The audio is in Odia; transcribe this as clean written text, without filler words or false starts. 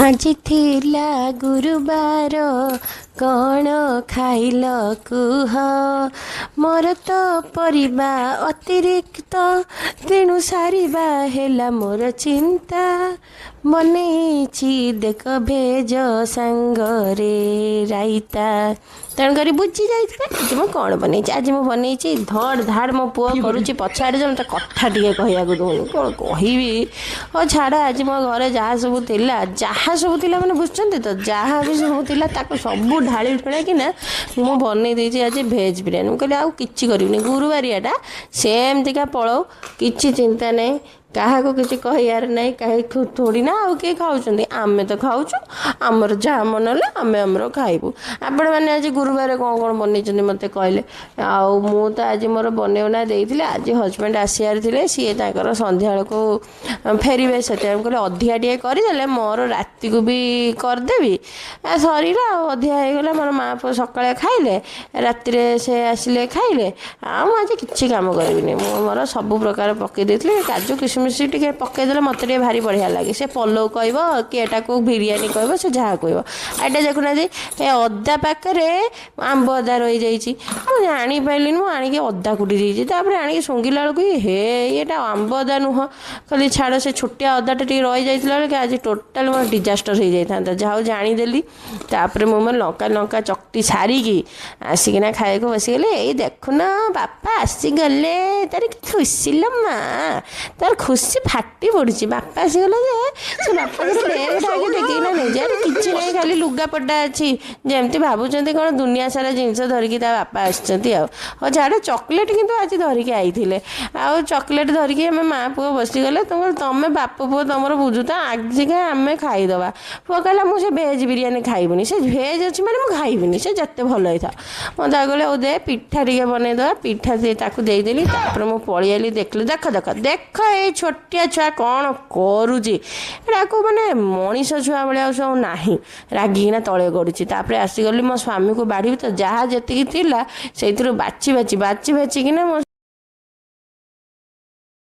ଆଜି ଥିଲା ଗୁରୁବାର, କ'ଣ ଖାଇଲ କୁହ? ମୋର ତ ପରିବା ଅତିରିକ୍ତ, ତେଣୁ ସାରିବା ହେଲା ମୋର ଚିନ୍ତା। ବନେଇଛି ଦେଖ ଭେଜ ସାଙ୍ଗରେ ରାଇତା। ତେଣୁକରି ବୁଝି ଯାଇଥିବେ ଆଜି ମୁଁ କ'ଣ ବନେଇଛି। ଆଜି ମୁଁ ବନେଇଛି ଧଡ଼ ଧାଡ଼। ମୋ ପୁଅ କରୁଛି ପଛଆଡ଼େ ଯେ ମୋତେ କଥା ଟିକେ କହିବାକୁ ଦେଉନି, କ'ଣ କହିବି? ହଉ ଛାଡ଼। ଆଜି ମୋ ଘରେ ଯାହା ସବୁ ଥିଲା, ଯାହା ସବୁ ଥିଲା ମାନେ ବୁଝୁଛନ୍ତି ତ, ଯାହା ବି ସବୁ ଥିଲା ତାକୁ ସବୁ ଢାଳି ଢୁଳାକିନା ମୁଁ ବନେଇ ଦେଇଛି ଆଜି ଭେଜ୍ ବିରିୟାନୀ। ମୁଁ କହିଲି ଆଉ କିଛି କରିବିନି, ଗୁରୁବାରିଆଟା ସେମିତିକା ପଳାଉ, କିଛି ଚିନ୍ତା ନାହିଁ, କାହାକୁ କିଛି କହିବାର ନାହିଁ। କାହିଁକି ଥୋଡ଼ି ନା ଆଉ କିଏ ଖାଉଛନ୍ତି, ଆମେ ତ ଖାଉଛୁ, ଆମର ଯାହା ମନ ହେଲା ଆମେ ଆମର ଖାଇବୁ। ଆପଣମାନେ ଆଜି ଗୁରୁବାର କ'ଣ କ'ଣ ବନେଇଛନ୍ତି ମୋତେ କହିଲେ। ଆଉ ମୁଁ ତ ଆଜି ମୋର ବନେଇନା ଦେଇଥିଲି। ଆଜି ହଜବେଣ୍ଡ ଆସିବାର ଥିଲେ, ସିଏ ତାଙ୍କର ସନ୍ଧ୍ୟାବେଳକୁ ଫେରିବେ, ସେଥିପାଇଁ ମୁଁ କହିଲି ଅଧିକା ଟିକେ କରିଦେଲେ ମୋର ରାତିକୁ ବି କରିଦେବି। ସରିଲା ଆଉ ଅଧିକା ହେଇଗଲା, ମୋର ମା ପୁଅ ସକାଳେ ଖାଇଲେ, ରାତିରେ ସେ ଆସିଲେ ଖାଇଲେ। ଆଉ ମୁଁ ଆଜି କିଛି କାମ କରିବିନି। ମୁଁ ମୋର ସବୁ ପ୍ରକାର ପକାଇ ଦେଇଥିଲି, କାଜୁ କିସମିସ ଟିକେ ପକାଇଦେଲେ ମୋତେ ଟିକେ ଭାରି ବଢ଼ିଆ ଲାଗେ। ସେ ପଲଉ କହିବ କି ଏଟାକୁ ବିରିୟାନୀ କହିବ, ସେ ଯାହା କହିବ। ଏଇଟା ଦେଖୁନାହାନ୍ତି, ଏ ଅଦା ପାଖରେ ଆମ୍ବ ଅଦା ରହିଯାଇଛି, ମୁଁ ଜାଣିପାରିଲିନି, ମୁଁ ଆଣିକି ଅଦା କୁଟି ଦେଇଛି। ତାପରେ ଆଣିକି ଶୁଙ୍ଘିଲା ବେଳକୁ ହେ ଏଇଟା ଆମ୍ବ ଅଦା ନୁହଁ। ଖାଲି ଛାଡ଼, ସେ ଛୋଟିଆ ଅଦାଟା ଟିକେ ରହିଯାଇଥିଲା ବେଳକୁ ଆଜି ଟୋଟାଲ୍ ମୋର ଡିଜାଷ୍ଟର ହେଇଯାଇଥାନ୍ତା। ଯାହା ହଉ ଜାଣିଦେଲି। ତାପରେ ମୁଁ ମୋର ଲଙ୍କା ଚକଟି ସାରିକି ଆସିକିନା ଖାଇବାକୁ ବସିଗଲି। ଏଇ ଦେଖୁନ ବାପା ଆସିଗଲେ, ତାର କି ଖୁସି ଲୋ ମା, ତାର ଖୁସି ଫାଟି ପଡ଼ୁଛି। ବାପା ଆସିଗଲେ ଯେ ସେ ବାପାଙ୍କର ବ୍ୟାଗ୍ଟା ଆଗେ ଟେକିକିନା ନେଇଛି। ଆରେ କିଛି ନାହିଁ, ଖାଲି ଲୁଗାପଟା ଅଛି। ଯେମିତି ଭାବୁଛନ୍ତି କ'ଣ ଦୁନିଆ ସାରା ଜିନିଷ ଧରିକି ତା ବାପା ଆସିଛନ୍ତି। ଆଉ ହଉ ଛାଡ଼, ଚକୋଲେଟ୍ କିନ୍ତୁ ଆଜି ଧରିକି ଆଇଥିଲେ। ଆଉ ଚକୋଲେଟ୍ ଧରିକି ଆମେ ମା ପୁଅ ବସିଗଲେ। ତମେ ବାପ ପୁଅ ତମର ବୁଝୁଥା, ଆଜିକା ଆମେ ଖାଇଦେବା। ପୁଅ କହିଲା ମୁଁ ସେ ଭେଜ୍ ବିରିୟାନୀ ଖାଇବିନି, ସେ ଭେଜ୍ ଅଛି ମାନେ ମୁଁ ଖାଇବିନି, ସେ ଯେତେ ଭଲ ହେଇଥାଉ। ମୁଁ ତାକୁ କହିଲି ହଉ ଦେ ପିଠା ଟିକେ ବନେଇଦେବା। ପିଠା ତାକୁ ଦେଇଦେଲି। ତାପରେ ମୁଁ ପଳେଇଆଇଲି। ଦେଖିଲି, ଦେଖ ଦେଖ ଦେଖ ଏଇ ଛୋଟିଆ ଛୁଆ କ'ଣ କରୁଛି। ଏଟାକୁ ମାନେ ମଣିଷ ଛୁଆ ଭଳିଆ ଆଉ ସବୁ ନାହିଁ, ରାଗିକିନା ତଳେ ଗଡ଼ୁଛି। ତାପରେ ଆସିଗଲି ମୋ ସ୍ୱାମୀକୁ ବାଢ଼ିବି ତ ଯାହା ଯେତିକି ଥିଲା ସେଇଥିରୁ ବାଛି ବାଛି ବାଛି ବାଛିକିନା ମୋ